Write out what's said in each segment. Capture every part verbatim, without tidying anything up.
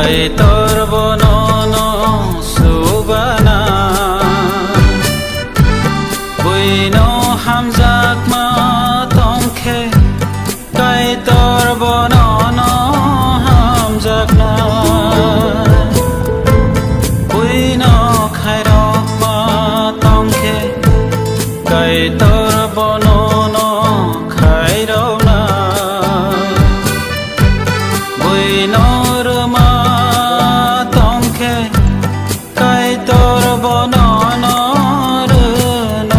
Kaitor bono no subana, buino hamjakma tongkhe, Kaitor bono no hamjakna, buino khairokma tongkhe, Kaitor bono no khairokna. Buino rwma tongkhe, Kaitor bono no rwnai.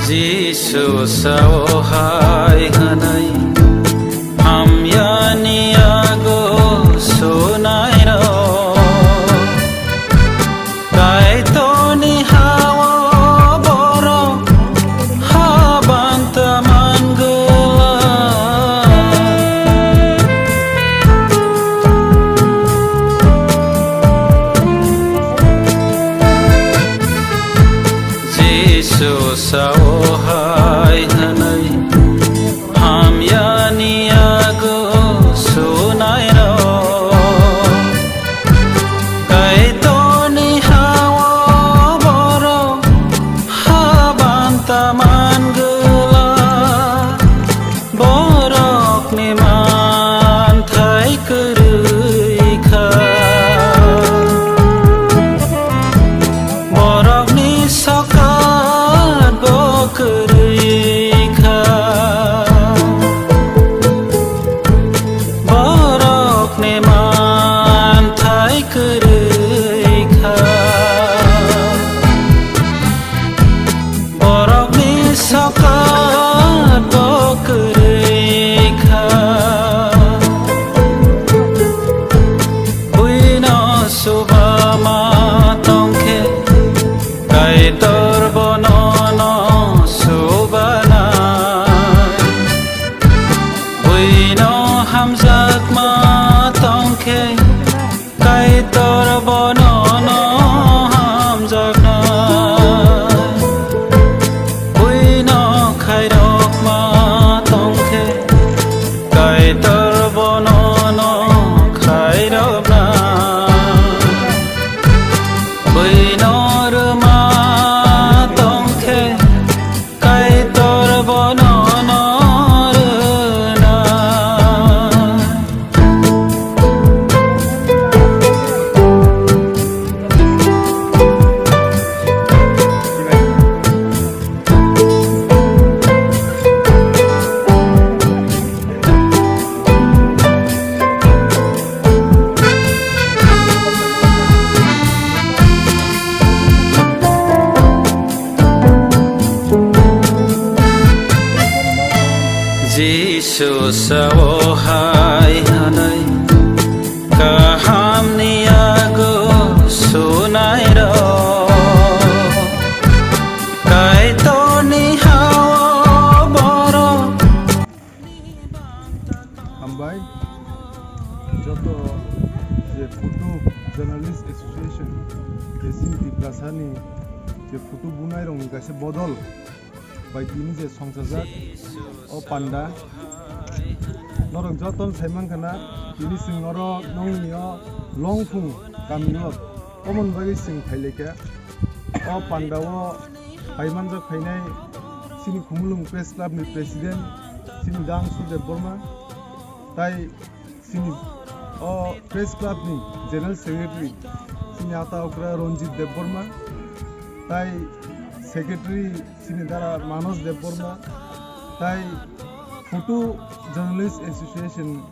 Jisu sao hai hwnwi, hamyani yago sunairok. Kaitorni ha-o borok habanta mangwlak. Jisu sao hai hwnwi, hamyani yago sunairok. Kaitorni ha-o borok habanta mangwlak. Borokni manthai kwrwi kha. Borokni sokat bo kwrwi kha. Borokni manthai kwrwi kha. Borokni sokat bo kwrwi kha. Buino subama tongkhe, Kaitor bono no subana. Buino hamjakma tongkhe, Kaitor bono no hamjakna. Buino khairokma tongkhe, Kaitor bono no khairokna. Buino rwma tongkhe, Kaitor bono no rwna. Jisu sao hai hwnwi, kahamni yago sunairok, Kaitorni ha-o borok. Hambai, joto je Photo Journalist Association, je chini Tiprasani je photo bunairokni kaisa bodol bai tini je songchajak o panda. Norok joto sai mankha na, tini chwng oro nongni o Longphung kamio omoni bagwi chwng phailaikha. O panda o phai manjak phainai chini Khumulwng Press Club ni President chini Dangsu Debbarma, tai chini o Press Club ni General Secretary chini ata okra Ranjit Debbarma, tai Secretary chini dara Manos Debbarma, tai Photo Journalist Association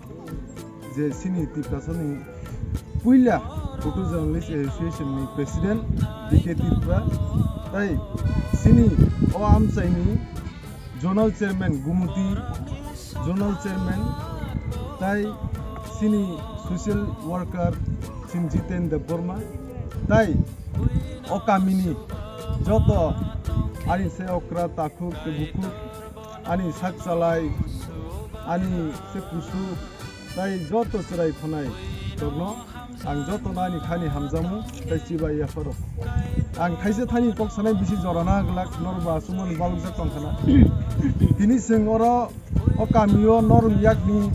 je chini Tiprasani puila Photo Journalist Association ni President B K Tripura, tai chini o amchaini Zonal Chairman Gumuti, Zonal Chairman, tai chini social worker chini Jiten Debbarma, tai o kamini joto ani se okra takhuk tei bukhuk, ani sak chalai, ani se kusuk, tai joto chwrai thonai rokno ang jotono ani thani hamjakmung tei chibai yapharo. Ang thaisa thani kok sanai bisi jorana glak norok bo aswkmani balokjak tongkhana. Tini chwng oro o kamio norok yakni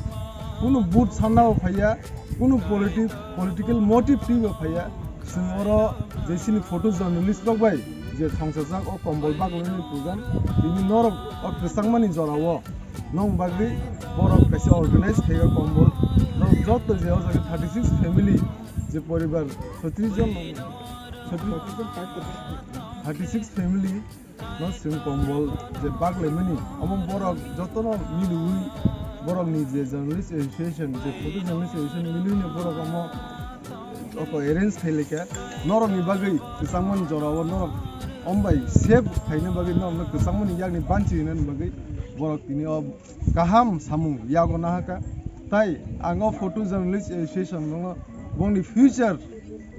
kunu vote sanna bo phaiya, kunu politi-, political motive twibo phaiya. Chwng oro je chini photo journalist rok bai je thongchajak o kombol bagwlani program, tini norok o kwchangmani jorao nong bagwi borok kaisa organize khaio kombol. Norok joto je o jaga thirty six family, je poribar sotris jon, thirty six family no chwng kombol je baglaimani, omo borok jotono miliwi borokni je journalist association, je photo journalist association miliwino borok omo oko arrange khailika. Norokni bagwi kwchangmani jorao norok ombai safe khaina bagwi norokno kwchangmani yakni banchi hinani bagwi borok tini o kaham samung yago nahaka. Tai ang o photo journalist association no bongni future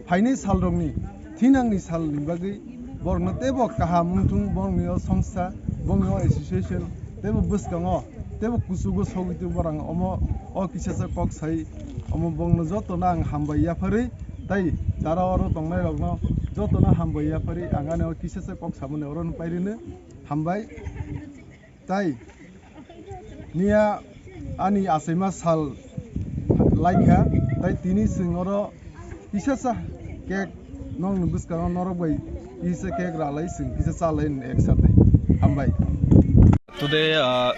phaini salrokni thinangni salni bagwi borokno teibo kaham wngthung, borokni o songsa, borokni o association teibo bwskango teibo kuchugo sogwi tei borok ang omo o kisasa kok sai omo bongno jotono ang hambai yapharwi tai jara oro tongnai rokno jotono hambai yapharwi ang ani o kisasa kok samani oro no pairino hambai. Tai niya ani achaima sal laikha, tai tini chwng oro kisasa cake nokni bwskango norok bai kisa cake ralai chwng kisa chalai ek sate. Hambai. Today, uh,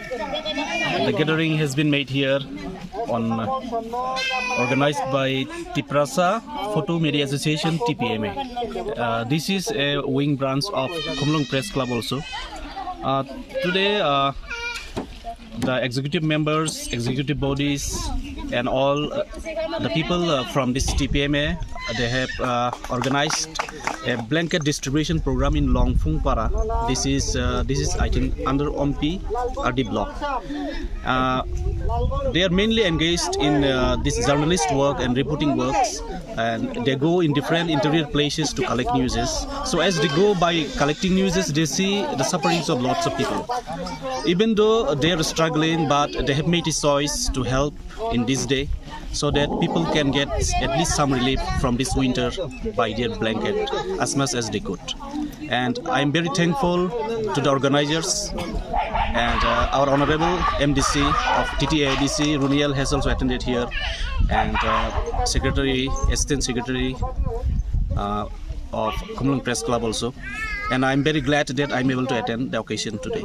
the gathering has been made here on, uh, organized by Tiprasa Photo Media Association, T P M A. Uh, this is a wing branch of Khumlwng Press Club also. Uh, today, uh, the executive members, executive bodies, and all, uh, the people, uh, from this T P M A, they have, uh, organized a blanket distribution program in Longphungpara. This is, uh, this is, I think, under Ompi R D block. Uh, they are mainly engaged in, uh, this journalist work and reporting works, and they go in different interior places to collect newses. So as they go by collecting newses, they see the sufferings of lots of people. Even though they are struggling, but they have made a choice to help in this day so that people can get at least some relief from this winter by their blanket as much as they could. And I'm very thankful to the organizers and, uh, our honorable M D C of T T A I D C, Runiel, has also attended here, and, uh, secretary, assistant secretary, uh, of Khumlwng Press Club also. And I'm very glad that I'm able to attend the occasion today.